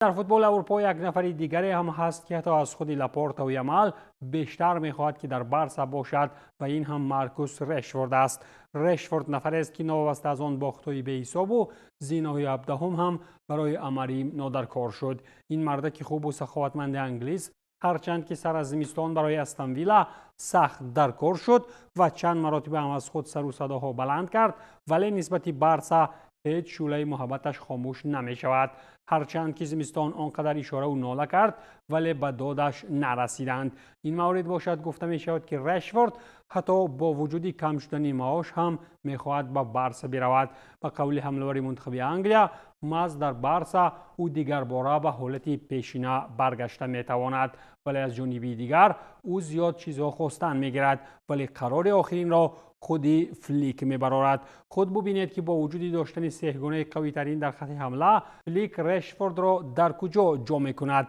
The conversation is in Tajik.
Дар футболи Аврупо як нафари дигаре ҳам ҳаст, ки ҳатто аз худи Лапортаву Ямал бештар мехоҳад, ки дар Барса бошад, ва ин ҳам Маркус Решфорд аст. Решфорд нафарест, ки новобаста аз он бохтҳои беҳисобу зинаҳои 17-ум ҳам барои Амарим нодаркор шуд. Ин мардаки хубу саховатманди англис, ҳарчанд ки сар аз зимистон барои Астон Вилла сахт даркор шуд ва чанд маротиба ҳам аз худ сару садоҳо баланд кард, вале нисбати Барса ҳеҷ шӯълаи муҳаббаташ хомӯш намешавад. Ҳарчанд ки зимистон он қадар ишораву нола кард, вале ба додаш нарасиданд. Ин маврид бошад, гуфта мешавад, ки Решфорд ҳатто бо вуҷуди кам шудани маош ҳам мехоҳад ба Барса биравад. Ба қавли ҳамлавари мунтахаби Англия, маҳз дар Барса ӯ дигарбора ба ҳолати пешина баргашта метавонад. Вале аз ҷониби дигар ӯ зиёд чизҳо хостан мегирад, вале қарори охиринро худи Флик мебарорад. Худ бубинед, ки бо вуҷуди доштани сеҳгонаи қавитарин дар хати ҳамла, Флик Решфордро дар куҷо ҷо мекунад.